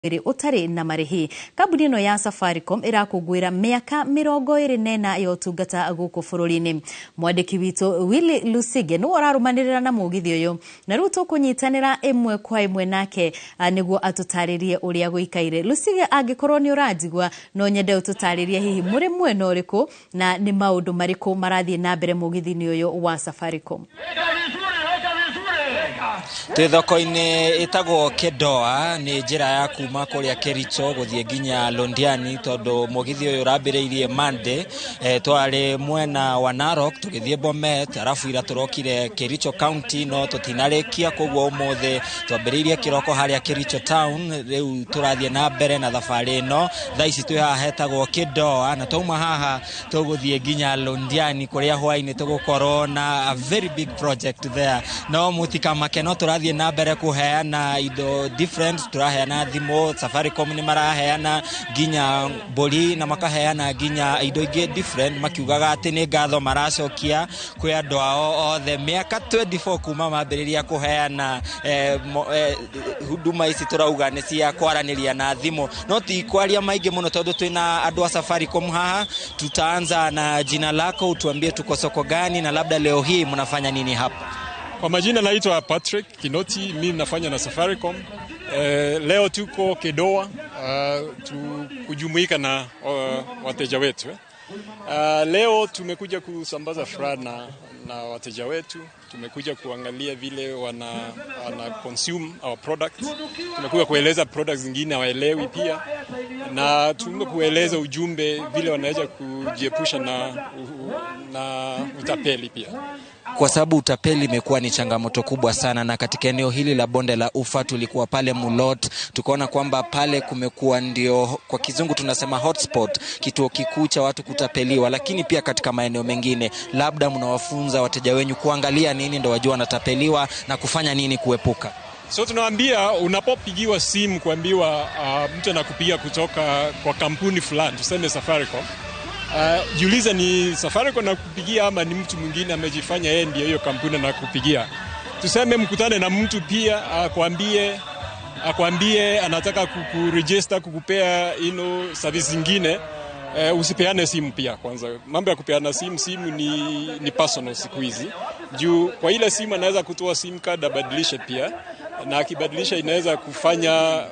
Mwĩrĩ ũtarĩ na marĩhi. Kambuni ĩno ya Safaricom ĩrakũngũĩra mĩaka 24 ya ũtungata gũkũ bũrũri-inĩ. Mwandĩki witũ Willy Lusige nĩwe ũrarũmanĩrĩra na mũgithi ũyũ, na rĩu tũkũnyitanĩra ĩmwe kwa ĩmwe nake nĩguo atũtarĩrie ũrĩa gũikaire. Lusige, angĩkorwo nĩ ũranjigua, no nyende ũtũtarĩrie hihi mũrĩ mwena ũrĩkũ na nĩ maũndũ marĩkũ marathiĩ na mbere mũgithi-inĩ ũyũ wa Safaricom. Twĩ thoko-inĩ ĩtagwo Kedoa, nĩ njĩra ya kuma kũrĩa Kericho gũthiĩ nginya Londiani, tondũ mũgithi ũyũ ũrambĩrĩirie Monday. Twarĩ mwena wa Narok tũgĩthiĩ Bomet, arabu ira tũrokire Kericho County no tũtinarĩkia, koguo ũmũthĩ twambĩrĩirie kĩroko harĩa Kericho Town. Rĩu tũrathiĩ na mbere na thabarĩ ĩno. Thaa ici twĩ haha hetagwo Kedoa, na twauma haha tũgũthiĩ nginya Londiani kũrĩa hwainĩ tũgũkorwo na a very big project there. No mũtikamake, no tũrathiĩ na mbere kũheana indo different. Tũraheana thimũ, Safaricom nĩ maraheana nginya mbũri na makaheana nginya indo ingĩ different, makiugaga atĩ nĩ ngatho maracokia kwĩ andũ ao othe mĩaka 24 kuma mambĩrĩria kũheana huduma ici tũrauga nĩ cia kwaranĩria na thimũ. No ti kwaria maingĩ mũno tondũ twĩna andũ a Safaricom haha. Tutaanza na jina lako, utuambie tuko soko gani na labda leo hii mnafanya nini hapa. Kwa majina naitwa Patrick Kinoti, mimi nafanya na Safaricom. Leo tuko Kedoa kujumuika na wateja wetu. Leo tumekuja kusambaza furaha na wateja wetu. Tumekuja kuangalia vile wana consume our products. Tumekuja kueleza products zingine hawaelewi pia, na tumekuja kueleza ujumbe vile wanaweza kujiepusha na utapeli pia. Kwa sababu utapeli imekuwa ni changamoto kubwa sana, na katika eneo hili la bonde la Ufa tulikuwa pale Mulot, tukaona kwamba pale kumekuwa ndio kwa kizungu tunasema hotspot, kituo kikuu cha watu kutapeliwa. Lakini pia katika maeneo mengine, labda mnawafunza wateja wenyu kuangalia nini ndo wajua wanatapeliwa na kufanya nini kuepuka? So tunawaambia unapopigiwa simu kuambiwa mtu anakupigia kutoka kwa kampuni fulani, tuseme Safaricom, jiulize ni Safaricom nakupigia ama ni mtu mwingine amejifanya yeye ndiye hiyo kampuni anakupigia. Tuseme mkutane na mtu pia akwambie anataka kukuregister, kukupea ino service zingine, usipeane simu pia kwanza. Mambo ya kupeana simu ni personal siku hizi. Juu kwa ile simu anaweza kutoa SIM card abadilishe pia, na akibadilisha inaweza kufanya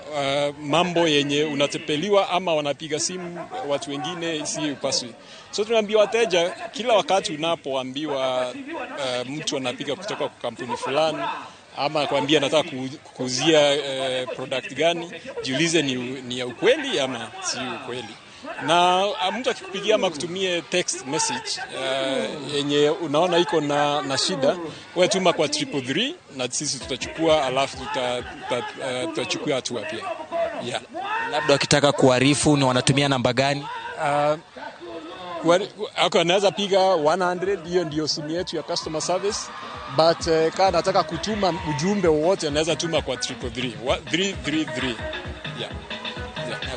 mambo yenye unatepeliwa ama wanapiga simu watu wengine si upaswi. So tunaambia wateja kila wakati unapoambiwa mtu anapiga kutoka kwa kampuni fulani ama kuambia anataka kuuzia product gani, jiulize ni ya ukweli ama si ukweli. Na mtu akikupigia ama kutumie text message yenye unaona iko na shida, wewe tuma kwa 333 na sisi tutachukua, alafu tutachukua hatua pia. Yeah. Labda wakitaka kuarifu ni wanatumia namba gani? Anaweza piga 100, hiyo ndio simu yetu ya customer service, but kama anataka kutuma ujumbe wowote anaweza tuma kwa 333 333. Yeah.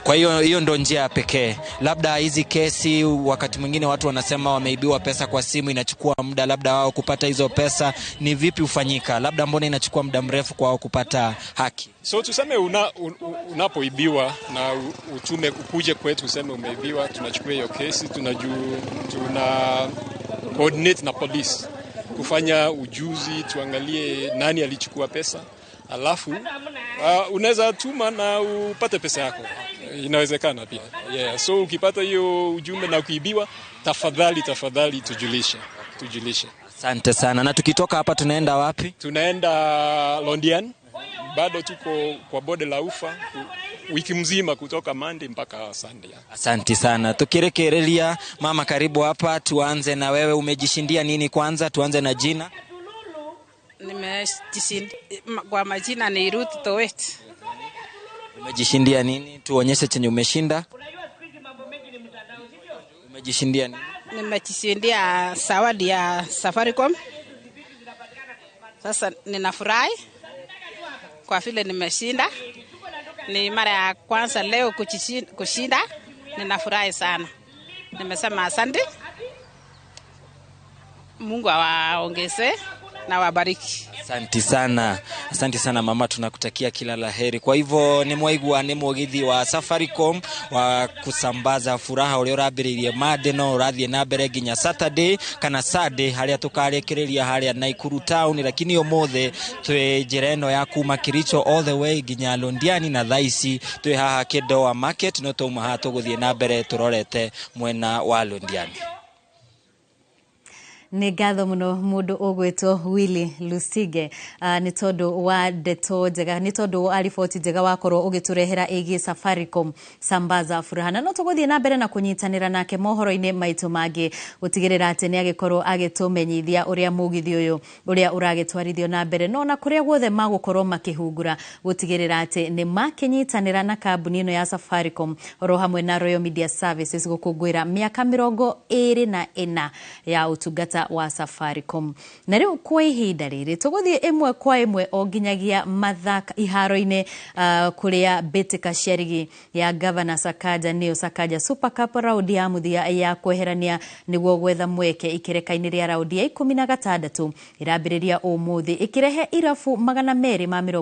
Kwa hiyo hiyo ndo njia pekee. Labda hizi kesi wakati mwingine watu wanasema wameibiwa pesa kwa simu, inachukua muda labda wao kupata hizo pesa, ni vipi hufanyika? Labda mbona inachukua muda mrefu kwa wao kupata haki? So tuseme unapoibiwa na utume ukuje kwetu useme umeibiwa, tunachukua hiyo kesi, tuna coordinate na polisi kufanya ujuzi, tuangalie nani alichukua pesa. Alafu unaweza tuma na upate pesa yako. Inawezekana pia. Yeah. So ukipata hiyo ujumbe na ukiibiwa, tafadhali tujulishe. Tujulishe. Asante sana. Na tukitoka hapa tunaenda wapi? Tunaenda Londiani. Bado tuko kwa bonde la Ufa wiki mzima kutoka Monday mpaka Sunday. Asante sana. Tukirekerelia mama, karibu hapa. Tuanze na wewe, umejishindia nini kwanza? Tuanze na jina. Nimejishindia kwa majina ni Ruth Towet. Umejishindia nini? Tuonyeshe chenye umeshinda. Umejishindia nini? Nimejishindia zawadi ya Safaricom. Sasa ninafurahi kwa vile nimeshinda. Ni mara ya kwanza leo kushinda. Ninafurahi sana. Nimesema asante. Mungu awaongeze na wabariki. Asanti sana, asanti sana mama, tunakutakia kila la heri. Kwa hivyo nĩ mwaigua nĩ mũgithi wa Safaricom wa kusambaza furaha ũrĩa ũrambĩrĩirie Monday no ũrathiĩ na mbere nginya Saturday kana Sunday harĩa tũkarĩkĩrĩria harĩa Nakuru town, lakini ũmũthĩ twĩ njĩra ĩno ya kuma Kericho all the way nginya Londiani na thaa ici twĩ haha Kĩndoa market, no twauma haha tũgũthiĩ na mbere tũrorete mwena wa Londiani. Nĩ ngatho mũno mũndũ ũgwĩtwo Willy Lusige, nĩ tondũ wa ndeto njega, nĩ tondũ wa riboti njega wakorwo ũgĩtũrehera ĩgiĩ Safaricom Sambaza Furaha. Na no tũgũthiĩ na mbere na kũnyitanĩra nake mohoro-inĩ maitũ mangĩ gũtigĩrĩra atĩ nĩ agĩkorwo agĩtũmenyithia ũrĩa mũgithi ũyũ ũrĩa ũragĩtwarithio na mbere, no na kũrĩa guothe magũkorwo makĩhungura gũtigĩrĩra atĩ nĩ makĩnyitanĩra na kambuni ĩno ya Safaricom oro hamwe na Royal Media Services gũkũngũĩra mĩaka 24 ya ũtungata wa Safaricom. Na rĩu kwa ihinda rĩrĩ tũgũthiĩ ĩmwe kwa ĩmwe o nginyagia mathaka iharo-inĩ, kũrĩa mbĩtĩka cia rigi ya Gavana Sakaja nĩyo Sakaja Super Cup raundi ya mũthia ya kweherania nĩguo gwetha mweke ikereka-inĩ rĩa raundi ya 16 ĩrambĩrĩria ũmũthĩ ĩkĩrehe irabu 226.